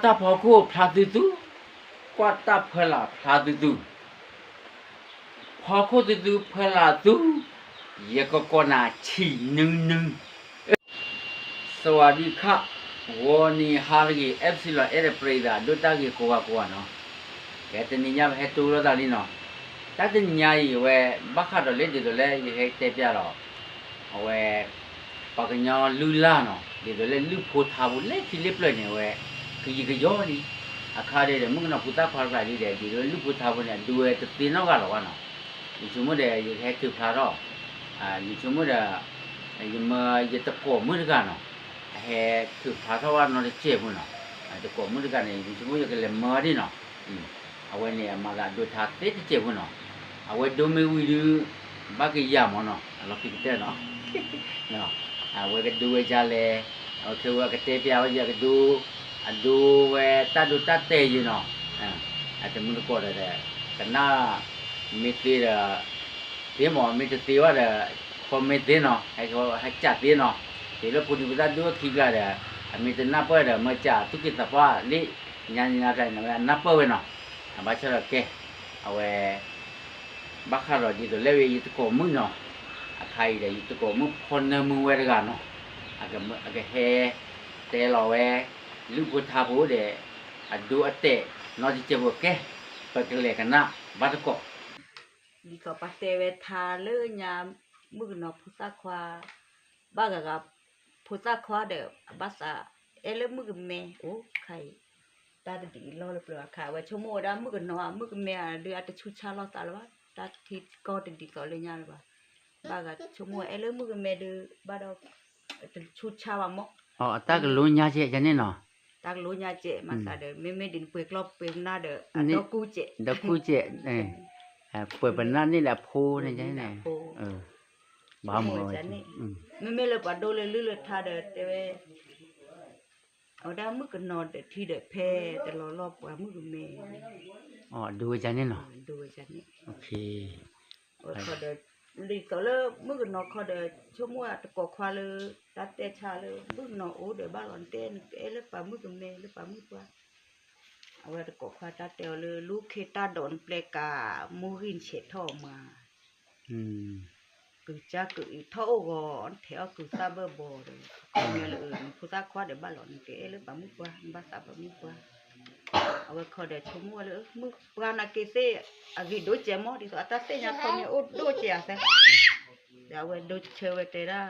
တၢ်ဖီခိၣ်ဖျါသုသု, ကွၢ်တၢ်ဖၢလၢ်ဖျါသုသု, ဖီခိၣ်သုသုဖၢလၢ်သု, ယကကိးနၤဆံးနုၤနုၤ စဝၤဒံခး, ဂီၤနံၤဟါတဂ့ၤ အဲၣ်ပစံလီၤအဲၣ်တပြဲၤသး ဒိၣ်တၢ်ဂ့ၤကိးဂၤကိးဂၤနီၤ, ကဲတနံၤညါပဟဲတိၢ်လိာ်သးလံနီၤ, တၢ်တနံၤညါအံၤဝဲ ဘၣ်ဃးဒီးလၢဒ်သိးလၢယဟဲတဲပျးလီၤ, အဝဲ ပှၤကညီလုၢ်လၢ်နီၤ ဒ်သိးလၢလုၢ်ဖိထါဖိလၢခံလၢပျၢၤန့ၣ် အဝဲ ကယံာ်ကယီလံ, အခါဒီး မုၣ်ကနီၤဖိသၣ်ခွါတဖၣ်ဒ်ဒီး ဒ်သိးလၢလုၢ်ဖိထါဖိန့ၣ် အဒိဝဲတသ့နီတဂၤလီၤဘၣ်နီၤ, ယဆိကမိၣ်ဒီး ယကဟဲထုးဖျါထီၣ်, ယဆိကမိၣ်ဒီး ယမၢယတကိးမုၣ်တဂၤနီၤ, အဟဲထုးဖျါထီၣ်ဘၣ်နီတစဲးဖိနီၤ, တကိးမုၣ်တဂၤန့ၣ် ယဆိကမိၣ်ယကလဲၤမၢဒ်နီၤ အဝဲန့ၣ်အမၤသးဒိထါသ့တစဲးဖိနီၤ, အဝဲဒိမ့ၢ်ဝံၤဒုး ဘၣ်ကယၤမၢ်နီၤ အလီၤခံကတၢၢ်နီၤ, အဝဲကဒိဝဲဒ်လဲၣ်, အဝဲခဲဝဲအကတဲပျးဝဲယၤကဒိ, အဒိဝဲတၢ်ဒိတၢ်တဲာ်ယံၤနီၤ, အတမုၢ်တကိးဒီး ကနၣ် မ့ၢ်သ့ဒီး သ့မၢ် မ့ၢ်တသ့ဘၣ်ဒီး comment သ့နီၤ, ဟဲကၠးသ့နီၤ, တုၤလၢဖိဒံဖိသၣ်ဒိခံကျါဒီး အမ့ၢ်တနၢ်ပၢၢ်ဒီး မၢကၠးသူၣ်က့သးပှၢ်လံ, ညါညါဖျါန့ၣ် အဝဲအနၢ်ပၢၢ်ဝဲနီၤ, အဘၣ်ဆၣ်ဒီးကဲ, အဝဲ ဘၣ်ဃးဒီးဒ်သိးလၢဝဲယတကိးမုၣ်နီၤ, အခါအံၤဒီး ယတကိးမုၣ်ဖီနၢမုၢ်ဝဲတဂၤနီၤ, အကဟဲ တဲလီၤဝဲ လုၢ်ဖိထါဖိဒီး အဒိအတဲာ် နီတစဲးဖိကဲ, ပကလဲၤကနၣ်ဘၣ်တကိး ဒ်သိးပှၤတဲဝဲထါလၢညါ မုၣ်ကနီၤဖိသၣ်ခွါ, ဘၣ်ဂၤဂၤ ဖိသၣ်ခွါဒီး အဘၣ်သး အဲၣ်လၢမုၣ်ကမဲအိၣ်ခါအံၤ, တၢ်တဒ်အံၤလီၢ်လၢပျၢၤအခါ အဝဲဆိကမိၣ်ဝဲဒၣ်မုၣ်ကနီၤ မုၣ်ကမဲအဒုးအတဆူၣ်ဆါလီၤသးလၢၤဘၣ်, တၢ်ထံကီၢ်တဒ်သိးလၢညါလၢၤဘၣ်, ဘၣ်ဂၤဆိကမိၣ်ဝဲအဲၣ်လၢမုၣ်ကမဲဒုး ဘၣ်ဒီး တဆူၣ်ဆါဘၣ်မး, အတၢ်ကလိညါကဲယန့ၣ်နီၤ တၢ်ကလိညါကဲ မၤသးဒီး မ့မ့ၢ်ဒ်နပှ့ၤကျီၢ်ပှ့ၤပနၢ်ဒီး အဒီကူကဲ, ဒီကူကဲ, ပှ့ၤပနၢ်န့ၣ်ဒီးအဖိန့ၣ်န့ၣ်, ဘၣ်မၤဝဲန့ၣ်, မ့မ့ၢ်လၢပှၤဒိလၢလုၢ်လၢထါဒီးတဲဝဲ, အဝဲဒၣ်မုၣ်ကနီၤဒီးထံဒီးဖဲတလီၤလီၢ်ပှၤမုၣ်ကမဲ, ဒိဝဲန့ၣ်နီၤ, ဒိဝဲန့ၣ်, အဝဲခီဒီး ဒ်သိးလၢမုၣ်ကနီၤခီဒီး ဆိကမိၣ်တကိးခွါလၢ တၢ်တဲဆါလၢ မုၣ်ကနီၤအိၣ်ဒီးဘၣ်လီၤနတဲ နကအဲၣ်လၢပှၤမုၣ်ကမဲလၢပှၤမုၣ်ပှၢ်, အဝဲတကိးခွါတၢ်တဲအီၤလၢ လူခ့တၢ်ဒိးနပျဲၢ်ကၤ မူဂံၢ်နဆဲးထီၣ်မး ကုၤကၢ်ကုၤအံၤထီၣ်အိၣ်ဂီၤ နထဲးအီၣ်ကုၤသၣ်ဘၢၣ်ဘီဒီး ခီမ့ၢ်လၢနဖိသၣ်ခွါဒီးဘၣ်လီၤ နကအဲၣ်လၢပှၤမုၣ်ပှၢ် နဘၣ်သးပှၤမုၣ်ပှၢ်, အဝဲခီဒီးဆိကမိၣ်ဝဲလၢ မုၣ်ပှၢ်နာ်က့သ့ၣ် အဂ့ၤဒိၣ်ကဲမး ဒ်သိးအတၢ်သ့ၣ်ညါခီမ့ၢ်အိၣ်ဒိၣ်ကဲအသး, ဒီးအဝဲဒိဆၢဝဲတဲဒၣ်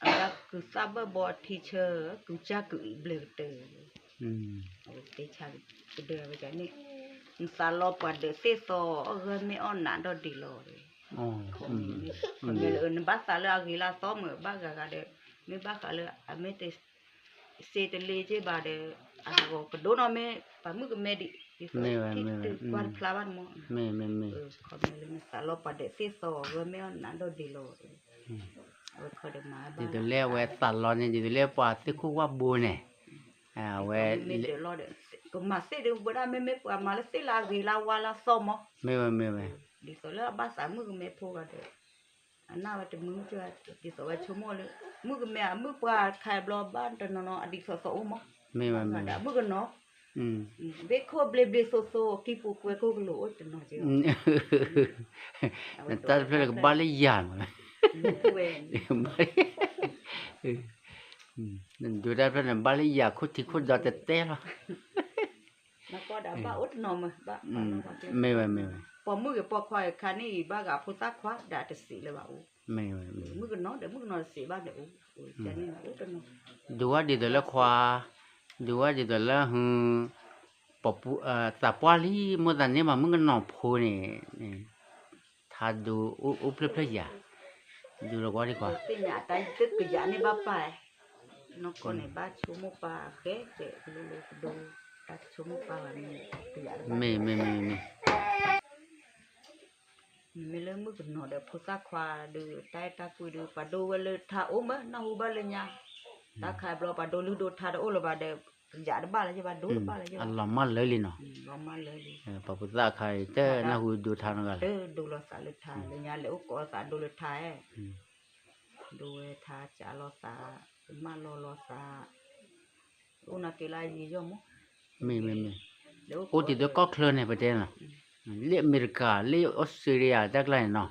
အဝဲဒၣ်ကုၤသၣ်ဘၢၣ်ဘီထံဆၢ ကုၤကၢ်ကုၤအံၤဘျၢကတၢၢ်, အဝဲတဲဆါကဒၢဝဲန့ၣ်, နသးလီပှၤဒၢးသ့ၣ်သီ အဂၢၢ်မ့ၢ်အီၣ်နးဒီးဒံးလီၤ, နဘၣ်သးလၢအဂ့ၤလၢအသီမ့ၢ်ဘၣ်ဂၤဂၤဒီး မ့ၢ်ဘၣ်ဃးလၢအမ့ၢ်တ စ့တလ့က့ဘၣ်ဒီး အဂီၤကဒိၣ်နီၢ်မ့ၢ်ပှၤမုၣ်ကမဲဒံး ဒ်သိးထံၣ်တုၤကွၢ်တဖျါဘၣ်တမီၤ, ခီမ့ၢ်လၢနသးလီပှၤဒၢးသ့ၣ်သီ အဂၢၢ်မ့ၢ်အီၣ်နးဒီးဒံးလီၤ, အဝဲခီဒီးမၤဘၣ် ဒ်သိးလၢအဝဲသးလီန့ၣ် ဒ်သိးလၢပှၤသ့ၣ်ခိၣ်ဝၣ်ဘိန့ၣ်, အဝဲ မ့ၢ်တလီဒီး ကမၤသ့ၣ်ဒုးဝဲဒၣ် မ့မ့ၢ်ပှၤမၤလၢသ့ၣ်လၢအဂ့ၤလၢအဝါလၢအသီမီၤ, မ့ၢ်ဝဲမ့ၢ်ဝဲ, ဒ်သိးလၢအဘၣ်သးမုၣ်ကမဲဖိဂၤဒီး အနၢ်ဝဲတမုာ်ကၢ ဒ်သိးဝဲဆိကမိၣ်လၢ မုၣ်ကမဲအမုၣ်ပှၢ်ခါဘျီဘၣ်တနီၤနီၤ အဒ်သိးသိးအိၣ်မီၤ, မ့ၢ်ဝဲမ့ၢ်ဝဲ, မုၣ်ကနီၤ ဘ့ၣ်ခိၣ်ဘျ့ဘျ့သိသိ ကံပူၤကွဲခိၣ်ကလိာ်အိၣ်တနီၤက့, နတၢ်တဖျၢၣ်လၢကဘၣ်လၢယၤမး, နဒိတၢ်တဖျၢၣ်န့ၣ် ဘၣ်လၢယၤခိၣ်ထံးခိၣ်ဒီးတတဲလီၤ နကီၢ်ဒီးဘၣ်အိၣ်တနီၤမး ဘၣ်ပှၤနီၢ်ပှၤကျဲ, မ့ၢ်ဝဲမ့ၢ်ဝဲ, ပိာ်မုၣ်ဂ့ၤပိာ်ခွါဂ့ၤခါန့ၣ်အံၤ ဘၣ်ဂၤဖိသၣ်ခွါဒၣ်တစံးလၢၤဘၣ်အိၣ်, မ့ၢ်ဝဲမ့ၢ်ဝဲ, မုၣ်ကနီၤဒီးမုၣ်ကနီၤတစံးဘၣ်ဒီးအိၣ်, အိၣ်တနီၤ, ဒုးဝဲဒ်သိးလၢခွါ, ဒုးဝဲဒ်သိးလၢဟု, ပပူ, သးပှၢ်လံ မိၣ်သးန့ၢ်မး မုၣ်ကနီၤဖိန့ၣ် ထါဒိအိၣ်ဖျၢၣ်ဖျၢၣ်ယၤ, ဒုးလီၤကွၢ်ဒံးကွၢ်, သ့ၣ်ညါအတၢ်ယတကယၤန့ၢ်ဘၣ်ပၢ်, နီၢ်ကီၢ်န့ၣ်ဘၣ်ဆိကမိၣ်ပၢ်အဃဲကဲကလိလိကဒိ, တၢ်ဆိကမိၣ်ပၢ်ဘၣ်န့ၣ်, မ့ၢ်မ့ၢ်မ့ၢ်မ့ၢ်, မ့မ့ၢ်လၢမုၣ်ကနီၤဒီးဖိသၣ်ခွါဒီး တၢ်အဲၣ်တၢ်ကွံဒီး ပှၤဒိဝဲလၢထါအိၣ်မး နၢ်ဟူဘၣ်လၢညါ, တၢ်ခါဘျီပှၤဒိလုၢ်ဒိထါတအိၣ်လၢၤဘၣ်ဒီး, ယၤတဘၣ်လၢၤဘၣ် ဒိတဘၣ်လၢၤဘၣ်, အလီၤမၢ်လၢာ်လံနီၤ, လီၤမၢ်လၢာ်လံ, ပှၤဖိသၣ်အခါအံၤ တနၢ်ဟူဒိထါနီတဂၤလၢၤ, ဒိလီၤသးလၢထါ လၢညါလဲၤအိၣ်ကိးသးဒိလၢထါ, ဒိဝဲထါကးလီၤသး, မၢလီၤလီၤသး, အိၣ်နာ်က့ၤလၢအယံၤယီၢ်မး, မ့ၢ်မ့ၢ်မ့ၢ်, အိၣ်တ့ၢ်ဒီးကီၢ်ချၢန့ၣ် ပတဲနီၤ, လၢအမဲရကၤ လၢအီစထြ့လယါတၢ်ကျါန့ၣ်နီၤ,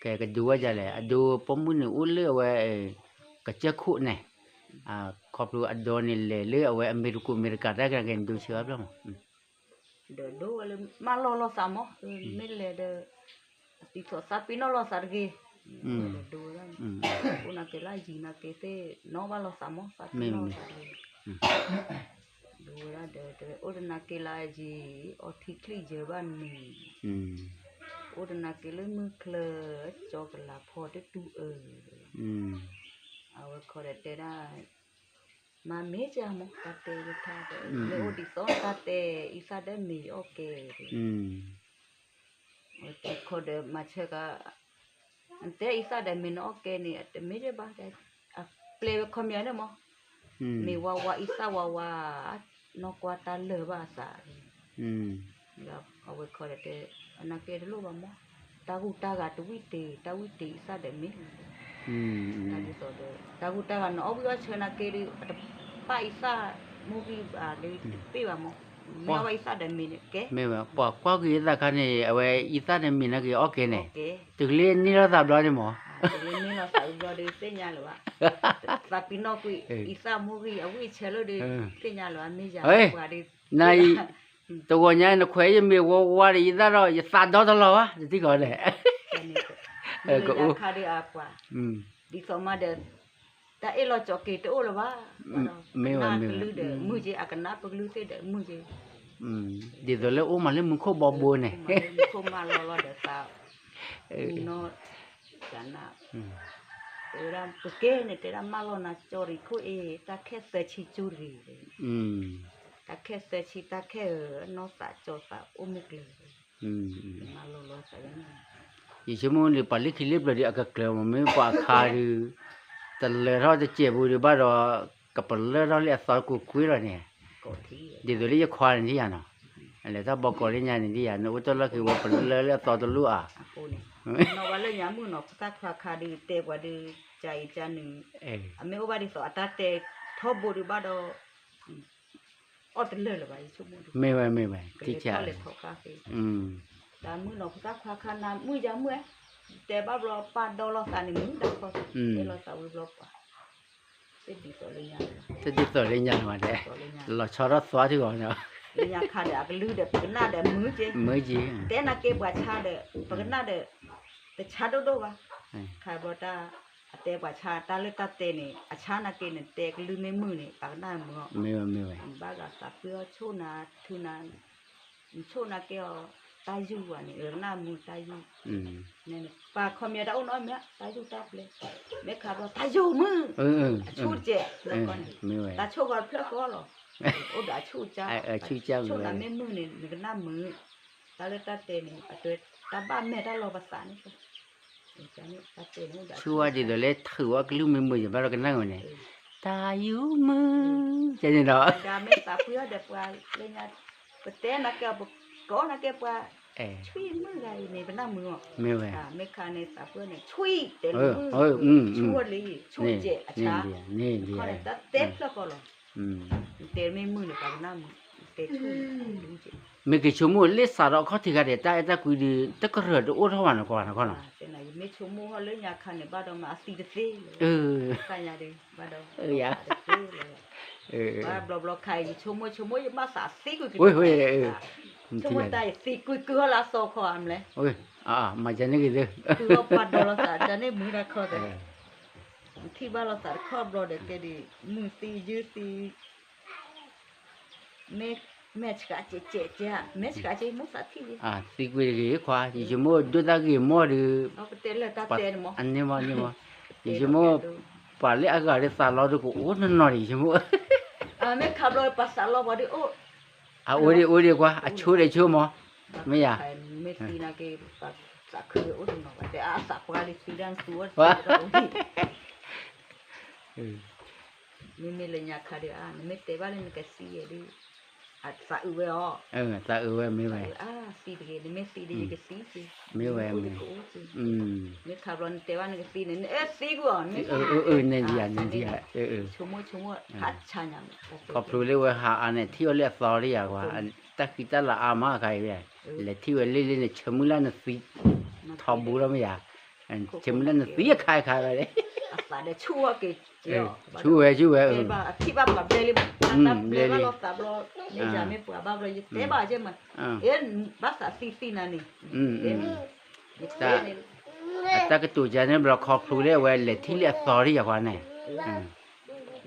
ကဲကဒိဝဲဒ်လဲၣ် အဒိပိာ်မုၣ်န့ၣ်အိၣ်လၢအဝဲ ကစၢၢ်ခိၣ်န့ၣ်, ခီဖျိအဒိန့ၣ်လဲၤလၢအဝဲအမဲရကၤ အမဲရကၤတၢ်ကျါကဲန့ၣ် ဒိဆၢဘၣ်မး, ဒီးဒိဝဲလၢ မၢလီၤလိာ်သးမး, မ့ၢ်လဲၤဒီး အသံသိးသးပ့ၤနီၣ်လိာ်သးတဂ့ၤ, ဒီးဒိဝဲဒၣ်, အိၣ်နာ်က့ၤလၢအယံၤနာ်က့ၤသ့ၣ် နီၣ်ဘၣ်လိာ်သးမး သးပ့ၤနီၣ်လိာ်သးတဂ့ၤ, ဒိဝဲဒၣ်ဒီး တဲဝဲအိၣ်တနာ်က့ၤလၢအယံၤ အီထံချံယၢၤဘၣ်န့ၣ်, အိၣ်တနာ်က့ၤလၢမုၢ်ချၢ ကၠီကလးဖီတတူၢ်အၢ, အဝဲခီဒီးတဲဒၣ် မၤမ့ၢ်ကမး တၢ်တဲယထါဒီး မ့ၢ်အိၣ်ဒ်သိးတၢ်တဲ အံသၣ်ဒီးမ့ၢ်ယအီၣ်ကဲ, တဲခီဒီးမၤဆၢက, တဲအံသၣ်ဒီးမ့ၢ်နအီၣ်ကဲန့ၣ် တမ့ၢ်ဘၣ်, အပျဲၢ်ဝဲခီပညီန့ၣ်မး, မ့ၢ်ဝါဝါအံသၣ်ဝါဝါ, နီၢ်ကွၢ်တၢ်လၢာ်ဘၣ်အသး အဝဲခီဒီးတဲ, အနာ်က့ၤတလိၣ်ဘၣ်မး, တၢ်ဂူၢ်တၢ်ဂၤတဝံၣ်တ့ၢ် တၢ်ဝံၣ်တ့ၢ်အံသၣ်ဒီးမ့ၢ်, တၢ်ဒ်သိးဒီး တၢ်ဂူၢ်တၢ်ဂၤန့ၣ် အီၣ်ဝံၣ်အီၣ်ဆၢနာ်က့ၤဒီး အတပၣ်အံသၣ်မိၢ်ဂံၢ်ဘၣ်ဒီးတပ့ၢ်ဘၣ်မး, မ့ၢ်အီၣ်ဝဲအံသၣ်ဒီးမ့ၢ်န့ၣ်ကဲ, မ့ၢ်ဝဲပှၤကွၢ်က့ၤအသးခါန့ၣ် အဝဲအံသၣ်ဒီးမ့ၢ်နာ်က့ၤအီၣ်ကဲန့ၣ်, တုၤလၢန့ၢ်လီၤသးဘျီန့ၣ်မး, န့ၢ်လီၤသးဘျီဒီးသ့ၣ်ညါလၢၤဘၣ်, သးပ့ၤနီၣ်ကွံာ် အံသၣ်မိၢ်ဂံၢ်အဝံၣ်ဆၢလၢဒီး သ့ၣ်ညါလၢၤဘၣ် မ့ၢ်ယၤပှၤဒီး နအံၤ, တဂီၤညါနခွဲးယမ့ၢ်ဝါဝါဒီးယသၣ်ဒီး ယသးဒီတလီၤဘၣ် တထံၣ်ကီးဒဲး, ကအိၣ်ခါဒီးအပှၤ, ဒ်သိးမးဒီး တၢ်အ့ၣ်လိာ်ကၠီက့ၤတအိၣ်လၢၤဘၣ်, မ့ၢ်ဝဲမ့ၢ်ဝဲ, ကနၣ်ကလုၢ်ဒီးမုာ်က့ၤ အကနၣ်ပကလုၢ်သ့ၣ်ဒီးမုာ်က့ၤ, ဒ်သိးလၢအိၣ်မးလၢမူခိၣ်ဘီဘိန့ၣ်, မူခိၣ်မးလီၤလီၤဒီးသး, နီၢ်, ကနၣ် တဲဝဲဒၣ် ပကဲန့ၣ် တဲဒၣ်မၢလီၤနၤကၠီရံၤခိၣ်အ့ၣ် တၢ်ခဲသၢဆံကၠိတဂ့ၤ, တၢ်ခဲသၢဆံ တၢ်ခဲအၢ နီၢ်သးကၠီသးအိၣ်မုၢ်ကျၢၤ, မၢလီၤလီၤသး, ယဆိကမိၣ်န့ၣ် ပှၤလၢခံလၢပျၢၤဒီးအကကျၢၤမး မ့ၢ်ပှၤအခါဒီး တလၢၤထီၣ်တစဲးပူၤဒီးဘၣ်ဒီး ကပလၢၢ်ထီၣ်လၢအသီတကိးကွ့လီၤန့ၣ်, ဒ်သိးလၢယခွါန့ၣ်ဒ်ယၤနီၤ, အလဲၤထီၣ်ဘီကီးလၢညါန့ၣ်ဒ်ယၤ နအိၣ်တ့ၢ်လီၢ်က့ၤဝဲပလၢၢ်လၢအသီတလိၣ်ဧါ, နီၢ်ဝဲလၢညါမုၣ်နီၤ ပသၣ်ခွါခါဒီးတဲပှၤဒီး ကၢအံၤကၢနုၤ, အမ့ၢ်အိၣ်ဘၣ်ဒ်သိးအတၢ်တဲထီဘိဒီးဘၣ်ဒီး အီၣ်တလၢာ်လၢၤဘၣ် ယဆိကမိၣ်ဒီး, မ့ၢ်ဝဲမ့ၢ်ဝဲ ကလဲၤထီၣ်လဲၤထီၣ်ခါသ့, တၢ်မုၣ်နီၤ ပသၣ်ခွါခါနၤ မုၢ်ယါမုၢ်ဧဲ, တဲဘၣ်ဘျီပာ်ဒီလီၤသးန့ၣ် မုၢ်တၢ်ခီ, တဲလီၤသးဝံၤဘျီပှၤ, တဒ်သိးလၢညါလၢၤဘၣ်, တဒ်သိးလၢညါလၢၤဘၣ်ဒဲး, လီၤဆီထီၣ်သွါထံဂီၤနီၤ, လၢညါခါဒီး အကလုၢ်ဒီး ပကနၣ်ဒီးမုၢ်က့, မုၢ်က့, တဲနာ်က့ပှၤဆါဒီး ပကနၣ်ဒီး တဆါဒိၣ်ဒိၣ်ဘၣ်, ခါဘျီတၢ် အတဲပှၤဆါ တၢ်လၢတၢ်တဲန့ၣ် အဆါနာ်က့န့ၣ် တဲကလုၢ်မ့ၢ်မုာ်န့ၣ် ပကနၣ်မုာ်အီၤ, မ့ၢ်ဝဲမ့ၢ်ဝဲ, ဘၣ်ဂၤသးပှၢ်အီၤ ဆိၣ်နၤ ထုနၤ, နဆိၣ်နာ်က့အီၤ တၢ်ယူၢ်ဝဲန့ၣ် ကနၣ်မုာ်တၢ်ယူၢ်, ပှၤခီပညီတၢ်အိၣ်နီတမံၤ တၢ်ယူၢ်တၢ်ပျဲ, မ့ၢ်ခါဘျီ တၢ်ယူၢ်မုာ်, အဆိၣ်တကဲး, တၢ်ဆိၣ်ဂီၤတဖျၢၣ်ဃီလီၤ, အိၣ်ဒီးအဆိၣ်ကါ, ဆိၣ်နၤမ့ၢ်မုာ်န့ၣ် နကနၣ်မုာ်, တၢ်လၢတၢ်တဲန့ၣ် အတဲတၢ်ဘၣ်မဲာ်တၢ်လီၤပသးန့ၣ် ဆူဝဲဒ်သိးလၢထုးဝဲကလုၢ်မ့ၢ်မုာ်ယဘၣ်ဒီးကနၣ်ဝဲန့ၣ်, တၢ်ယူၢ်မုာ်, ကဲန့ၣ်ဒီး, မ့ၢ်သးပှၢ်ဒီးပှၤလၢညါ, ပတဲနာ်က့ ပကိးနာ်က့ပှၤ, ဆွံမုၣ်ဂၤအံၤန့ၣ် ပနၢ်မုာ်အီၤ, မ့ၢ်ဝဲ, မ့ၢ်ခါန့ၣ်သးပှၢ်န့ၣ် ဆွံ, တဲလၢမုၣ်, ဆူဝဲလံ, ဆူကဲးအဆါ, ခီန့ၣ်တၢ်တဲဖျၢၣ်ဃီလီၤ, တဲမ့ၢ်မုာ်န့ၣ် ပှၤကနၣ်မုာ်, တဲဆူ, မ့ၢ်က့ၤဆိကမိၣ်လၢစးဒီးအခီၣ်ထံးခါဒီး တၢ်အဲၣ်တၢ်ကွံဒီး တကရၢၢ်တအိၣ်ထီၣ်ဘၣ်နီၤ ကီးနီၤ, ယမ့ၢ်ဆိကမိၣ်ဟီၣ်လၢညါခါန့ၣ် ဘၣ်ဒီးမၤအသံတသ့လၢၤ, သ့ၣ်ညါဒီး ဘၣ်ဒီး, ဘၣ်ဘျီဘျီခါအံၤ ယဆိကမိၣ်ဆိကမိၣ် ယမၤသးသံကွံာ်ကွံာ်, ဆိကမိၣ်တၢ်ယသံကွံာ်ကွံာ်ဟီၣ်လၢအသီခီအမလဲၣ်, မၤကန့ၣ်ဂ့ၤသ့, တုၤလီၤပှၤဒီးလီၤသးတၢ်န့ၣ်မုာ်တၢ်ခီသ့, ထံၣ်ဘၣ်လီၤသးတခီဘျီဒီးကဲဒ် မုာ်သံယုၢ်သံ မ့ၢ်, မ့ၢ်ဆှးကဲးကဲးကဲး, မ့ၢ်ဆှးကဲးမ့ၢ်သးထံၣ်လံ, သံကွံာ်တဂ့ၤခွါ ယဆိကမိၣ်ဒိၣ်တၢ်ဂ့ၤမီၢ်ဒီး, အန့ၣ်မီၢ်န့ၣ်မီၢ်, ယဆိကမိၣ်, ပှၤလၢအဂၤလၢသးလီၤဒီးကအိၣ်နီၢ်နီၢ်န့ၣ် ယဆိကမိၣ်, မ့ၢ်ခါဘျီပှၤသးလီၤပှၤဒီးအိၣ်, အအိၣ်ဒံးအိၣ်ဒံးခွါ အဆိဒီးဆိမီၢ်, မ့ၢ်ယၤ, မ့ၢ်သံနာ်က့ ပှၤသးခုအိၣ်တနီၤဘၣ် တဲအသးပှၢ်လံသံဒၣ်သူ, မ့မ့ၢ်လၢညါခါဒီး နမ့ၢ်တဲဘၣ်လၢနကသံယဲဒၣ် သးအုးဝဲအီၤ, သးအုးဝဲမ့ၢ်ဝဲ, သံတဂ့ၤ, နမ့ၢ်သံဒီးယကသံ, မ့ၢ်ဝဲ, မ့ၢ်ခါဘျီနတဲဘၣ်နကသံန့ၣ် နအဲၣ်သံကွံာ်အီၤ, နဒံဧါ, နဒံဧါ, ဆိကမိၣ်ဆိကမိၣ်, ခါဆါညါ, ခီဖျိလၢဝဲဟးအါန့ၣ် ထံၣ်အီၤလၢအသီတယၤကွၢ်, တၢ်ဃံတၢ်လၤအါမးအခါအံၤ, လဲၤထံၣ်ဝဲလ့လ့န့ၣ် ဆၢမုၢ်လၢနသံ, ထီဘိလီၤမ့ၢ်ယၤ, ဆၢမုၢ်လၢနသံအခါအခါလီၤ, ဆူၣ်ဝဲ, ဆူၣ်ဝဲ, ဘၣ်သးသံသံနၤန့ၣ်, တၢ်ကတိၤကါန့ၣ်ဘျီခီဖျိလၢအဝဲလဲၤထံၣ်လၢအသီတယၤဃီန့ၣ်,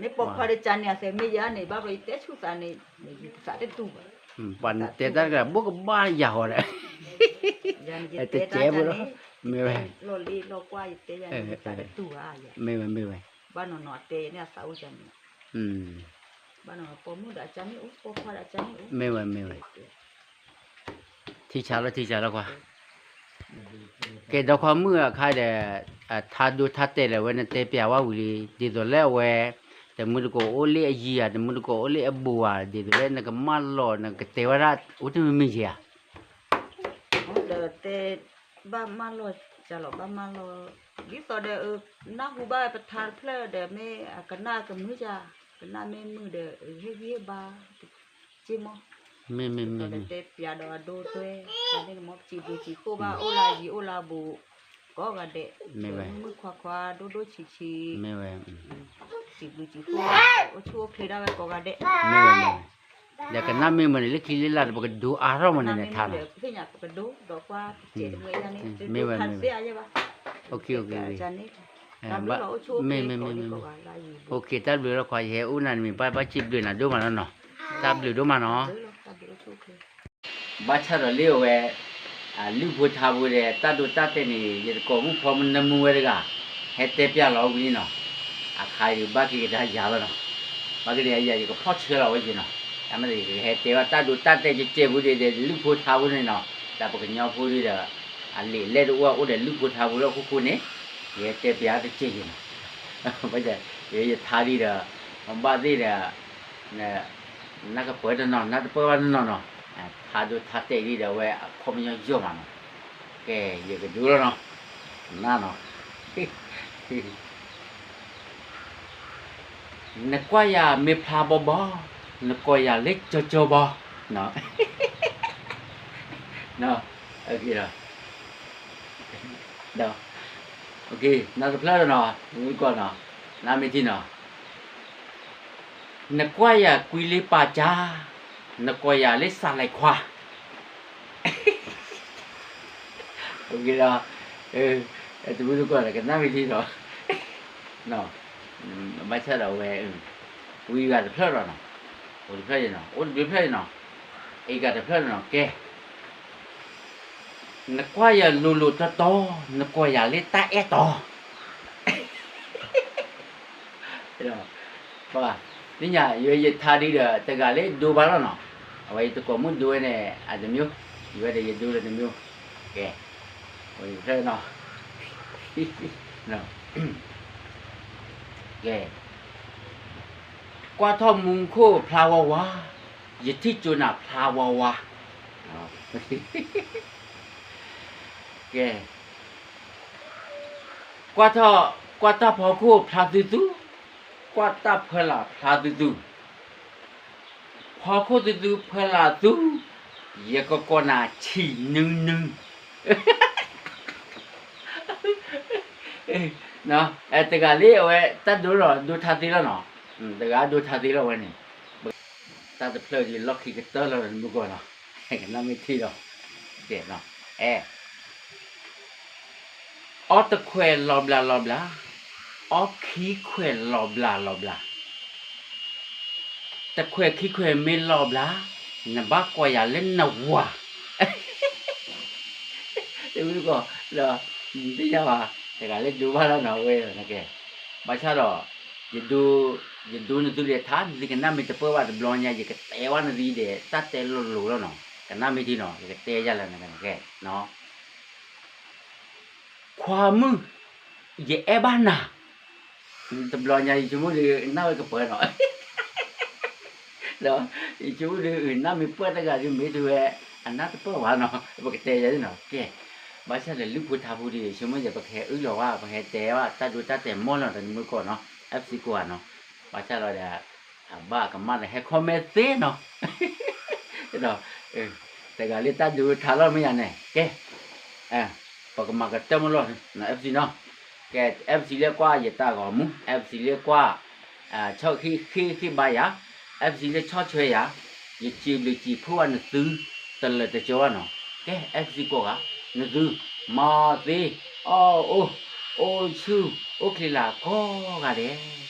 မ့ၢ်ပိာ်ခွါဒီးကန့ၣ် အသးမ့ၢ်ယၤန့ၣ် ဘၣ်ဘျီယတဲဆူၣ်သးန့ၣ်, ယသးတတူၢ်ဘၣ်, ပှၤတဲတၢ်တဂၤဘိၣ်ကဘၣ်ယၤဃီဒီး, တကဲဖိလီၤ, မ့ၢ်ဝဲ, မ့ၢ်ဝဲ, မ့ၢ်ဝဲ, ဘၣ်နီၤနီၤအတဲန့ၣ်အသးအိၣ်ကန့ၣ်, ဘၣ်နီၤနီၤပိာ်မုၣ်ဒီးအကန့ၣ်အိၣ်, ပိာ်ခွါဒီးအကန့ၣ်အိၣ်, မ့ၢ်ဝဲ, မ့ၢ်ဝဲ, ထံဆါလီၤ ထံဆါလီၤကွၢ်, ကဲဒီးခွါမုၣ်အခါဒီး, ထါဒိထါတဲာ်လၢအဝဲနတဲပျးဝဲဝံၤလံ, ဒ်သိးလၢအဝဲ, တမုၢ်တကိးအိၣ်လၢအယံၤဧါ, တမုၢ်တကိးအိၣ်လၢအဘူးဧါ, ဒ်သိးလၢနကမၢလီၤ နကတဲဝဲဒၣ်အိၣ်တမံၤမံၤဧါ, ဒီးတဲ, ဘၣ်မၢလီၤ, ကလီၤဘၣ်မၢလီၤ, ဒ်သိးဒီး, နၢ်ဟူဘၣ်ပထါတဖျၢၣ်ဒီးမ့ၢ်အကနၣ်ကမုာ်ဧါ, ကနၣ်မ့ၢ်မုာ်ဒီး, ဟ့ၣ်ဂံၢ်ဟ့ၣ်ဘါ, က့မီၢ်, မ့ၢ်မ့ၢ်မ့ၢ်, ဒီးတဲပျးဒီးအဒိတွဲ, န့ၣ်မ့ၢ်စံးဘျုးစံးဖှိၣ်ဘၣ် အိၣ်လၢယံၤအိၣ်လၢဘူး, ကိးဂၤဒဲး, မုၣ်ခွါခွါဒိၣ်ဒိၣ်ဆံးဆံး, မ့ၢ်ဝဲ, စံးဘျုးစံးဖှိၣ်, အိၣ်ဆူၣ်အိၣ်ချ့ဒၣ်ဝဲကိးဂၤဒဲး, မ့ၢ်ဝဲ, ဒီးကနၣ်မ့ၢ်မနုၤလၢခံလၢလာ်ဒီး ပကဒိအါထီၣ်မနုၤန့ၣ်ထါလီၤ, မ့ၢ်ဝဲ, မ့ၢ်ဝဲ, မ့ၢ်ဝဲ, တၢ်ဘျုးလီၤခွါ ယဟဲအိၣ်နၤတမံၤ ဘၣ်ဘၣ်စံးဘျုးနၤဒိၣ်မးလီၤနီၤ, တၢ်ဘျုးဒိၣ်မးနီၤ, တၢ်ဘျုးဒိၣ်မးနီၤ, ဘၣ်ဆၣ်ဒီးလၢအဝဲ, လုၢ်ဖိထါဖိဒီး တၢ်ဒိတၢ်တဲာ်န့ၣ် ယတကိးမုၣ်ဖီမုၢ်နၢမူဝဲတဂၤ, ဟဲတဲပျးလီၤဝံၤလံနီၤ, အခါအံၤဘၣ်က့ၤကဒါယၤလီၤနီၤ, ဘၣ်က့ၤကဒါယၤ ယကဖီၣ်ဆၢလီၤဝဲက့ၤနီၤ, တၢ်မ့ၢ်ယကဟဲတဲဘၣ်တၢ်ဒိတၢ်တဲာ်ကဲကဲပူၤဒီး လုၢ်ဖိထါဖိန့ၣ်နီၤ, တၢ်ပကညီဖိဒီး, အလံာ်လဲၢ်တအိၣ်အိၣ်ဒီးလုၢ်ဖိထါဖိလၢအခိၣ်ဃိန့ၣ်, ယဟဲတဲပျးတကဲက့ၤနီၤ, ဘၣ်ဆၣ်, ယထါဒံးဒီး, ဘၣ်သ့ၣ်ဒီး, နကပၢတနီၤ နတပၢဘၣ်တနီၤနီၤ, ထါဒိထါတဲာ်ဒံးဒီးအဝဲအခီပညီယိာ်မးနီၤ, ကဲ, ယကဒိလီၤနီၤ, နၤနီၤ, နကွၢ်ယၤမ့ၢ်ဖျါဘီဘီ, နကိးယၤလၢကၠီကၠီဘီ, ဒီး, နတဖျၢၣ်နီၤ, နမ့ၢ်ထံၣ်နီၤ, နကွၢ်ယၤကွံလ့ပာ်ကၠါ, နကိးယၤလၢစးလဲၤခွါ, ဒီး, တမုၢ်တကိးဒီး ကနၣ်မ့ၢ်ထံၣ်နီၤ, ဘၣ်ဆၣ်ဒီးဝဲ, ဝံၤဂၤတဖျၢၣ်ဒီးနီၤ, အိၣ်တဖျၢၣ်နီၤ, အိၣ်တဖျၢၣ်နီၤ, အဂၤတဖျၢၣ်နီၤ ကဲ နကွၢ်ယၤလိၤလိၤတီတီ, နကိးယၤလၢတၢ်အဲၣ်တီ, သ့ၣ်ညါ ယထါဒံးဒီး တဂၤလၢဒိဘၣ်လီၤနီၤ, အဝဲယတကိးမုၣ်ဒိဝဲန့ၣ် အတမံၤ, ယဝဲဒီးယဒိလၢတမံၤ, ကဲ, ဖျၢၣ်နီၤ, ကဲ ကွၢ်ထီၣ်မူခိၣ်ဖျါဝါဝါ, ယထံၣ်ကၠိနၤဖျါဝါဝါ, ကဲ, ကွၢ်ထီၣ်, ကွၢ်တၢ်ဖီခိၣ်ဖျါသူသူ, ကွၢ်တၢ်ဖီလာ်ဖျါသူသူ, ဖီခိၣ်သူသူဖီလာ်သူ, ယကကိးနၤဆံးနုနု တဂၤလၢအဝဲ တၢ်ဒိလီၤ ဒိထါသ့လီၤနီၤ, တဂၤဒိထါသ့လီၤဝဲန့ၣ်, တၢ်တဖျၢၣ်ဒ်လီၢ်ခံကတၢၢ်လီၤ နမုၢ်ကီၢ်နီၤ, ကနၣ်မ့ၢ်ထံၣ်ဒီး, ကဲ, အဲ အီတခွဲးလီၤဘျးလီၤဘျး, အီခံခွဲးလီၤဘျးလီၤဘျး, တခွဲးခံခွဲးမ့ၢ်လီၤဘျး, နဘၣ်ကိးယၤလၢနဝၤ, တမုၢ်တကိး, သ့ၣ်ညါဘၣ်, တဂၤလၢဒိဘၣ်လီၤနီၤဝဲ, ဘၣ်ဆၣ်ဒီး, ယဒိနသုဒဲးထါ နသုကနၣ်မ့ၢ်တပၢၢ်ဘၣ်တဘျီညါ ယကတဲဝဲနသုဒဲး တၢ်တဲလိၤလိၤလီၤနီၤ, ကနၣ်မ့ၢ်ထံၣ်နီၤ ယကတဲယၤလၢနကဲ, ခွါမုၣ်, ယအဲၣ်ဘၣ်နၤ, တဘျီညါယဆိကမိၣ်ဒီး နၢ်ဝဲကပၢၤနီၤ, ဒီး ယဆိကမိၣ်ဒီး နၢ်မ့ၢ်ပၢၢ်တဂၤဒီး မ့ၢ်တဝဲ အနၢ်တပၢၢ်ဘၣ်နီၤ ပကတဲယဲနီၤ ကဲ ဘၣ်ဆၣ်ဒီးလုၢ်ဖိထါဖိဒီး ယဆိကမိၣ်ယဲ ပကဟဲအၢၣ်လီၤဝဲ ပဟဲတဲဝဲ တၢ်ဒိတၢ်တဲာ်မီၢ်လီၤ တနံၤမုၢ်ကီၢ်နီၤ FC ကိးဂၤနီၤ ဘၣ်ဆၣ်လီၤဒီး အဘၣ်ကမၣ်ဒီး ဟဲ comment သ့နီၤ ဒီး တဂၤလၢတၢ်ဒိထါလီၤမ့ၢ်ယၤန့ၣ် ကဲ ပကမၤကတၢၢ်မီၢ်လီၤ FC နီၤ ကဲ FC လၢကွၢ်ယတၢ်ဂီၤမူ FC လၢကွၢ် ဆီၣ်ဃံဃ့ဃ့ဘါယၤ FC လၢဆီၣ်ထွဲယၤ ယစံးဘျုးစံးဖှိၣ်ဘၣ်နသု တလၢာ်တကီဘၣ်နီၤ ကဲ FC ကိးဂၤ နသု မၤသ့ အီၣ်အိၣ် အိၣ်ဆူၣ် အိၣ်ချ့လၢကိးဂၤဒဲး